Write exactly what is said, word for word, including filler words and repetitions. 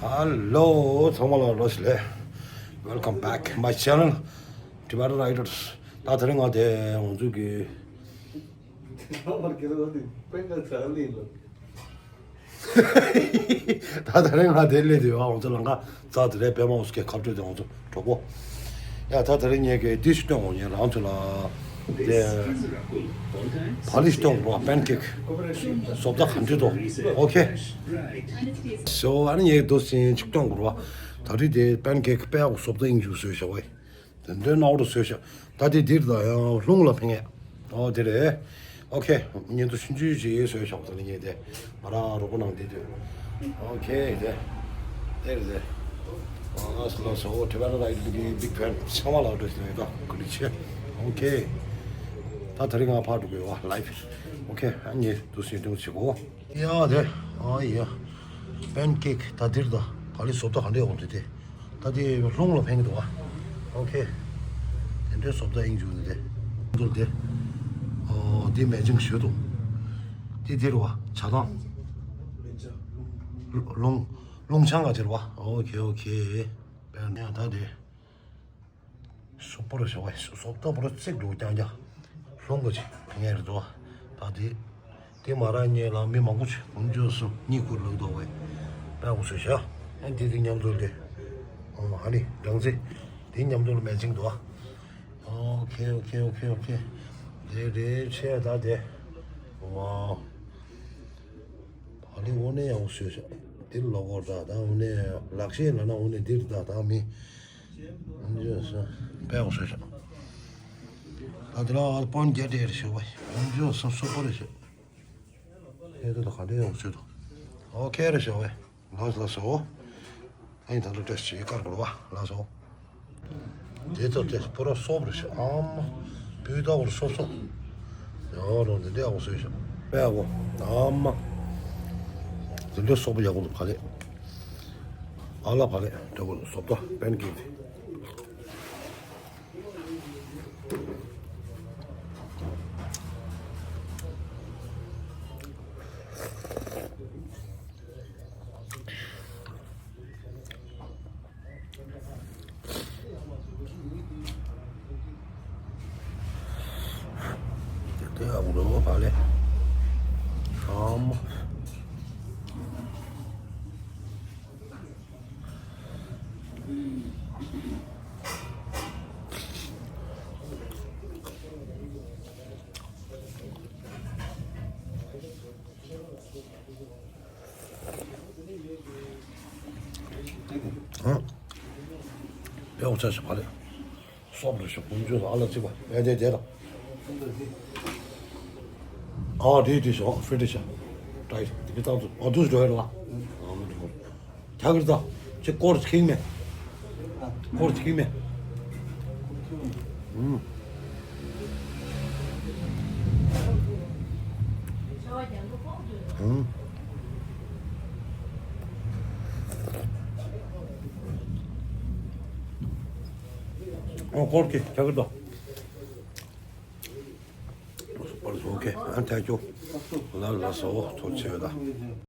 Hello, ཚང་མ་ལ་བཀྲ་ཤིས་བདེ་ལེགས། Welcome back my channel, Tibetan Riders. ད་དེ་རིང་ང་དེ་ང་ཚོ་གི་ད་དེ་རིང་ང་དེ་སླེབས་དུས་ང་ཚོ་ལམ་ཁ་རྩ་དེ་རེད། པད་མ་འོ་སྐད་ཁ་སྤྲོད་དེ་ང་ཚོ་གྲོགས་པོ། ཡ་ད་དེ་རིང་ངས་གི་འདི་ཞིག་སྟོན་འོང་ངས་རང་ཚོ་ལ། དེ་བག་ལེབ་སྟོན་དགོས་པ། པན་ཀེག་སོབ་ད་ག་འདྲ་འདུག་ཨོ་ཁེ། སོ་ཨ་ནི་ངས་འདུག་སེ་ཅིག་སྟོན་དགོས་པ། ད་རེས་དེ་པན་ཀེག་དཔེ་ཡག་པོ་སོབ་ད་ཨིན་ཇུ་བཟོས་བཞག་པ། དེ་འདྲའི་སྣང་བ་བཟོས་བཞག་ད་དེ་འདིར་ད་ཡང་རླུང་ལ་ཕན་ཡས། ཨོ་དེ་རེད། ཨོ་ཁེ། ཉིན་ཐོ་ཆུང་ཆུང་ཞིག་བཟོས་བཞག་ད་ནི་ངས་དེ། ང་རང་རོགས་པ་གནང་བསྡད་དུས། ཨོ་ཁེ་དེ། དེ་རེད་དེ། ཨ་ལགས་སོ་ལགས་སོ། ཨོ་དེ་བས་ན་ད་ཡིན་གྱི་བིག་ཕན་ཚང་མ་ལ་འགྲོ་ཞིག་ཡོད་ད་ག་ལི་ཆེ། ཨོ་ཁེ། ད་དེ་རིང་ང་ཕར་འགྲོ་དགོས་བ་ལའིབ། ཨོ་ཁེ། ཨ་ནི་འདུག་སེ་འདུག་བྱེད་དགོས། ཡ་དེ། ཨ་ཡ། པན་ཀེག་ད་འདིར་ད་བག་ལེབ་བཟོ་ལྟ་ག་འདྲས་འོང་དེ་དེ། ད་དེ་རླུང་ལ་ཕན་གྱི་འདུག་ཨ། ཨོ་ཁེ། དེ་འདྲའི་བཟོ་ལྟ་ཨིན་ཇུ་ནི་དེ། འདུག་དེ། ཨོ་དེ་མེ་ཅིང་ཞུ་འདུག་དེ་འདིར་བ་ཇ་དང་། རླུང་། རླུང་ཆང་ག་འདིར་བ། ཨོ་ཁེ་ཨོ་ཁེ། པན་ཡ་ད་དེ། སོབ་པོ་རེད་ཤག་པ། སོབ་ད་པོ་ར་ཚིག་འགྲོ་རྐྱང་རྐྱང་། ལྷུང་གི་ཅིག་ངས་རེད་དོ། ད་དེ། དེ་མ་ར་ཉེ་ལ་མི་མང་པོ་ཅིག་ཀུན་སྤྱོད་སུ་གཉིད་ཁུག་ལུག་དོ་བས། དཔེ་འོ་བཟོས་ཤག་ཨ་དེ་དེ་མཉམ་དུ་ལས། ཨོ་ཧ་ནི་སྦྲང་རྩི། དེ་མཉམ་དུ་ལ་མེ་ཅིང་དོ། ཨོ་ཁེ་ཨོ་ཁེ་ཨོ་ཁེ་ཨོ་ཁེ། དེ་རེད་ཆེ་ད་དེ། ཨོ། བག་ལེབ་འོ་ནས་ཡང་བཟོས་ཤག་དེ་ལོ་གོ་ད་ད་འོ་ནས་ལག་ཤེས་ལ་ན་འོ་ནས་འདིར་ད་ད་མི། དཔེ་འོ་བཟོས་ཤག་ད་དེ་ལ་ཨ་པོན་བརྒྱད་དེ་རེད་ཤག་པ། ཡོང་རྒྱུ་སོ་སོ་པོ་རེད་ཤག་ཨེ་དེ་ལ་ག་འདྲ་ཡོང་ཤག་ད། ཨོ་ཁེ་རེད་ཤག་པ། ལགས་ལགས་སོ། ཨ་ནི་ད་ལོ་ཏེས་ཅི་དཀར་གོར་བ་ལགས་སོ། དེ་ལྟར་ཏེས་པོ་ར་སོབ་རེད་ཤག་ཨ་མ། སྤུས་དག་པོར་སོབ་སོབ། ཡོ་རོ་འདི་འདྲ་ཡག་པོ་བཟོས་ཤག་དཔེ་ཡག་པོ། ཨ་མ། འདི་འདྲ་སོབ་པོ་ཡག་པོ་འདུག་ག་ལེ། ཨ་ལ་ག་ལེ་འདྲ་པོ་སོབ་ད་པན་ཀེག་དེ། དེ་ཡག་པོ་འདུག་བག་ལེབ། ཨ་མ། ཨ། དཔེ་འོ་ཚ་ཞིག་བག་ལེབ། སོབ་རེད་ཤག་ཀུན་སྤྱོད་ཨ་ལ་གཅིག་པ་ཨེ་དེ་དེ་དང་། ཨ་དེ་དེ་ཤག་ཧྥི་ཏི་ཤག་ཏྲའི་དེ་གི་ཏང་ཚོ་ཨ་དུས་འགྲོ་ཡོད་ལ། ཨ་མ་འགྲོ། ཁྱ་གིར་ད། ཅི་སྐོར་ཁེངས་མེད། སྐོར་ཁེངས་མེད། ཨུམ། ཨུམ། ཨོ་སྐོར་ཁེངས་ཁྱ་གིར་ད། ཨོ་ཁེ་ཨ་ཐལ་ཆོ། ལ་ལ་སོ་ཐོ་ཆེ་ད།